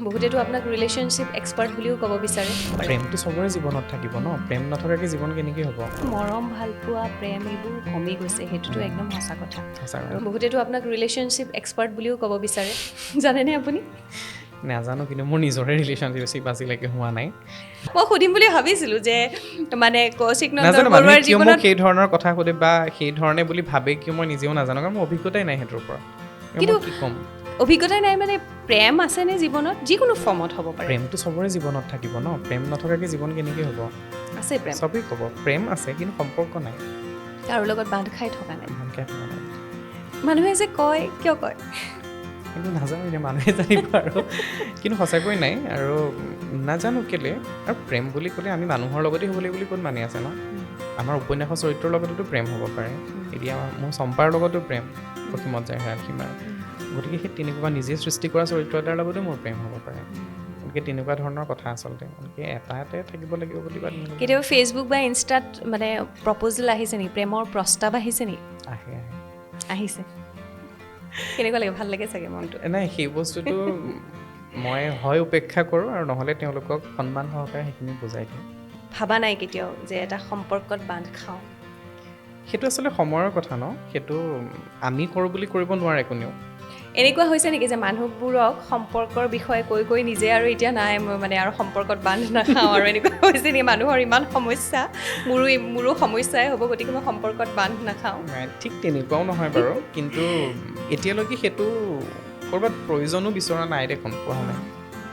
বহুতেতো আপোনাক relationship expert বুলিও ক'ব বিচাৰে। প্ৰেমটো চবৰে জীৱনত থাকিব ন, প্ৰেম নথকাকৈ জীৱন কেনেকৈ হ'ব? মৰম, ভালপোৱা, প্ৰেম এইবোৰ কমি গৈছে, সেইটোতো একদম সঁচা কথা। সঁচা কথা। আৰু বহুতেতো আপোনাক ৰিলেশ্যনশ্বিপ এক্সপাৰ্ট বুলিও ক'ব বিচাৰে, জানেনে আপুনি? নাজানো, কিন্তু মোৰ নিজৰে ৰিলেশ্যনশ্বিপ আজিলৈকে হোৱা নাই। মই সুধিম বুলি ভাবিছিলোঁ যে মানে কৌশিক নন্দন নাজানো মানুহে বৰুৱাৰ কিয় মোক জীৱনত সেই ধৰণৰ কথা সোধে বা সেই ধৰণে বুলি ভাবে কিয়, মই নিজেও নাজানো, কাৰণ মোৰ অভিজ্ঞতাই নাই সেইটোৰ পৰা। মই কিন্তু কি ক'ম? অভিজ্ঞতাই নাই মানে প্ৰেম আছেনে জীৱনত? যিকোনো ফৰ্মত হ'ব পাৰে। প্ৰেমটো চবৰে জীৱনত থাকিব ন, প্ৰেম নথকাকৈ জীৱন কেনেকৈ হ'ব? আছে প্ৰেম। চবেই ক'ব প্ৰেম আছে, কিন্তু সম্পৰ্ক নাই। কাৰো লগত বান্ধ খাই থকা নাই। ভালকৈ থকা নাই। মানুহে যে কয়, কিয় কয়? কিন্তু নাজানো, এতিয়া মানুহে জানিব আৰু। কিন্তু সঁচাকৈ নাই আৰু নাজানো কেলে। আৰু প্ৰেম বুলি ক'লে আমি মানুহৰ লগতে হ'ব লাগিব বুলি ক'ত মানি আছে ন? আমাৰ উপন্যাসৰ চৰিত্ৰৰ লগতোতো প্ৰেম হ'ব পাৰে। এতিয়া মোৰ চম্পাৰ লগতো প্ৰেম, অসীমত যায় হেৰাল সীমাৰ। গতিকে সেই তেনেকুৱা নিজে সৃষ্টি কৰা চৰিত্ৰ এটাৰ লগতো মোৰ প্ৰেম হ'ব পাৰে। গতিকে তেনেকুৱা ধৰণৰ কথা আচলতে। গতিকে এটা এটাই থাকিব লাগিব বুলি বা তেনেকুৱা। কেতিয়াবা ফেচবুক বা ইনষ্টাত মানে প্ৰপ'জেল আহিছে নেকি, প্ৰেমৰ প্ৰস্তাৱ আহিছে নেকি? আহে, আহে। আহিছে। কেনেকুৱা লাগে? ভাল লাগে চাগে মনটো? নাই, সেই বস্তুটো মই হয় উপেক্ষা কৰোঁ আৰু নহ'লে তেওঁলোকক সন্মান সহকাৰে সেইখিনি বুজাই দিওঁ। ভাবা নাই কেতিয়াও যে এটা সম্পৰ্কত বান্ধ খাওঁ? সেইটো আচলতে সময়ৰ কথা ন, সেইটো আমি কৰোঁ বুলি কৰিব নোৱাৰে কোনেও। এনেকুৱা হৈছে নেকি যে মানুহবোৰক সম্পৰ্কৰ বিষয়ে কৈ কৈ নিজে আৰু এতিয়া নাই, মই মানে আৰু সম্পৰ্কত বান্ধ নাখাওঁ আৰু, এনেকুৱা হৈছে নেকি? মানুহৰ ইমান সমস্যা, মোৰো সমস্যাই হ'ব, গতিকে মই সম্পৰ্কত বান্ধ নাখাওঁ। নাই, ঠিক তেনেকুৱাও নহয় বাৰু, কিন্তু এতিয়ালৈকে সেইটো ক'ৰবাত প্ৰয়োজনো বিচৰা নাই দেখোন, পোৱা নাই।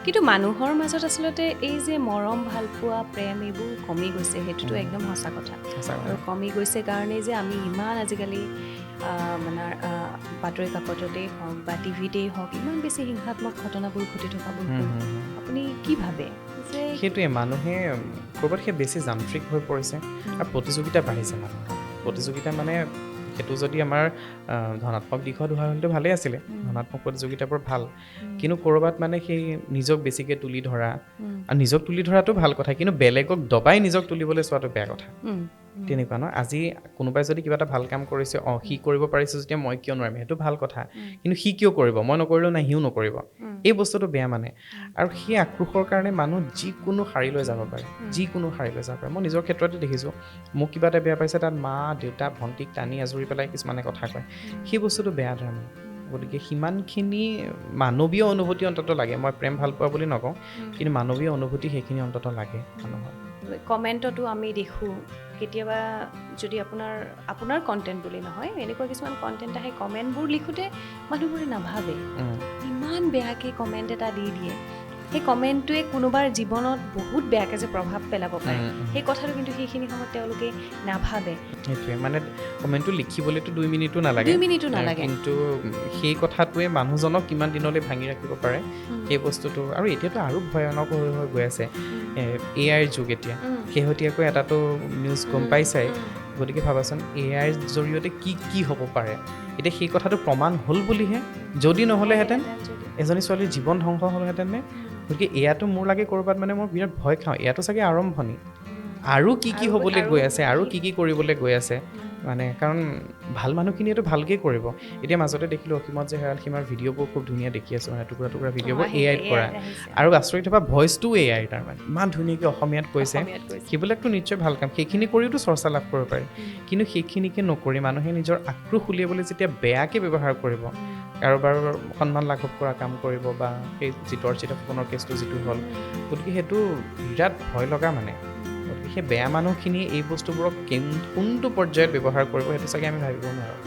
কিন্তু মানুহৰ মাজত আচলতে এই যে মৰম, ভালপোৱা, প্ৰেম এইবোৰ কমি গৈছে, সেইটোতো একদম সঁচা কথা। সঁচা কথা। আৰু কমি গৈছে কাৰণেই যে আমি ইমান আজিকালি মানে বাতৰি কাকততেই হওক বা টিভিতেই হওক ইমান বেছি হিংসাত্মক ঘটনাবোৰ ঘটি থকাবোৰ শুনো। আপুনি কি ভাবে যে সেইটোৱে মানুহে ক'ৰবাত সেই বেছি যান্ত্ৰিক হৈ পৰিছে আৰু প্ৰতিযোগিতা বাঢ়িছে মানুহৰ। প্ৰতিযোগিতা মানে সেইটো যদি আমাৰ ধনাত্মক দিশত হোৱা হ'লেতো ভালেই আছিলে, ধনাত্মক প্ৰতিযোগিতাবোৰ ভাল, কিন্তু ক'ৰবাত মানে সেই নিজক বেছিকৈ তুলি ধৰা, আৰু নিজক তুলি ধৰাটো ভাল কথা, কিন্তু বেলেগক দবাই নিজক তুলিবলৈ চোৱাটো বেয়া কথা। তেনেকুৱা ন? আজি কোনোবাই যদি কিবা এটা ভাল কাম কৰিছে, অঁ সি কৰিব পাৰিছে যেতিয়া মই কিয় নোৱাৰিম, সেইটো ভাল কথা, কিন্তু সি কিয় কৰিব, মই নকৰিলেও নাই সিও নকৰিব, এই বস্তুটো বেয়া মানে। আৰু সেই আক্ৰোশৰ কাৰণে মানুহ যিকোনো শাৰীলৈ যাব পাৰে, যিকোনো শাৰীলৈ যাব পাৰে। মই নিজৰ ক্ষেত্ৰতে দেখিছোঁ, মোক কিবা এটা বেয়া পাইছে, তাত মা দেউতা ভণ্টিক টানি আজুৰি পেলাই কিছুমানে কথা কয়, সেই বস্তুটো বেয়া ধৰণে। গতিকে সিমানখিনি মানৱীয় অনুভূতি অন্ততঃ লাগে। মই প্ৰেম ভাল পোৱা বুলি নকওঁ, কিন্তু মানৱীয় অনুভূতি সেইখিনি অন্ততঃ লাগে মানুহৰ। কমেণ্টতো আমি দেখোঁ কেতিয়াবা, যদি আপোনাৰ কণ্টেণ্ট বুলি নহয়, এনেকুৱা কিছুমান কণ্টেণ্ট আহে, কমেণ্টবোৰ লিখোঁতে মানুহবোৰে নাভাবে, ইমান বেয়াকৈ কমেণ্ট এটা দি দিয়ে, সেই কমেণ্টটোৱে কোনোবাৰ জীৱনত বহুত বেয়াকৈ যে প্ৰভাৱ পেলাব পাৰে, সেই কথাটো কিন্তু সেইখিনি সময়ত তেওঁলোকে নাভাবে। সেইটোৱে, মানে কমেণ্টটো লিখিবলৈতো 2 মিনিটো নালাগে, 2 মিনিটো নালাগে, কিন্তু সেই কথাটোৱে মানুহজনক কিমান দিনলৈ ভাঙি ৰাখিব পাৰে সেই বস্তুটো। আৰু এতিয়াতো আৰু ভয়ানক হৈ হৈ গৈ আছে, এ আইৰ যুগ এতিয়া। শেহতীয়াকৈ এটাতো নিউজ গম পাইছাই, গতিকে ভাবাচোন এ আইৰ জৰিয়তে কি কি হ'ব পাৰে। এতিয়া সেই কথাটো প্ৰমাণ হ'ল বুলিহে, যদি নহ'লেহেঁতেন এজনী ছোৱালীৰ জীৱন ধ্বংস হ'লহেঁতেন নে? গতিকে এয়াতো মোৰ লাগে ক'ৰবাত মানে মই বিৰাট ভয় খাওঁ, এয়াতো চাগে আৰম্ভণি, আৰু কি কি হ'বলৈ গৈ আছে, আৰু কি কি কৰিবলৈ গৈ আছে মানে। কাৰণ ভাল মানুহখিনিয়েতো ভালকেই কৰিব। এতিয়া মাজতে দেখিলোঁ অসীমত যে হেৰাল সীমাৰ ভিডিঅ'বোৰ খুব ধুনীয়া দেখি আছোঁ, মানে টুকুৰা টুকুৰা ভিডিঅ'বোৰ এ আইত কৰা, আৰু আচৰিত থকা ভইচটোও এ আইৰ, তাৰমানে ইমান ধুনীয়াকৈ অসমীয়াত কৈছে, সেইবিলাকতো নিশ্চয় ভাল কাম, সেইখিনি কৰিওতো চৰ্চা লাভ কৰিব পাৰি। কিন্তু সেইখিনিকে নকৰি মানুহে নিজৰ আক্ৰোশ উলিয়াবলৈ যেতিয়া বেয়াকৈ ব্যৱহাৰ কৰিব, কাৰোবাৰ সন্মান লাঘৱ কৰা কাম কৰিব, বা সেই যিটো অৰ্চিতা ফুকনৰ কেছটো যিটো হ'ল, গতিকে সেইটো বিৰাট ভয় লগা মানে। গতিকে সেই বেয়া মানুহখিনিয়ে এই বস্তুবোৰক কোনটো পৰ্যায়ত ব্যৱহাৰ কৰিব সেইটো চাগে আমি ভাবিব নোৱাৰোঁ।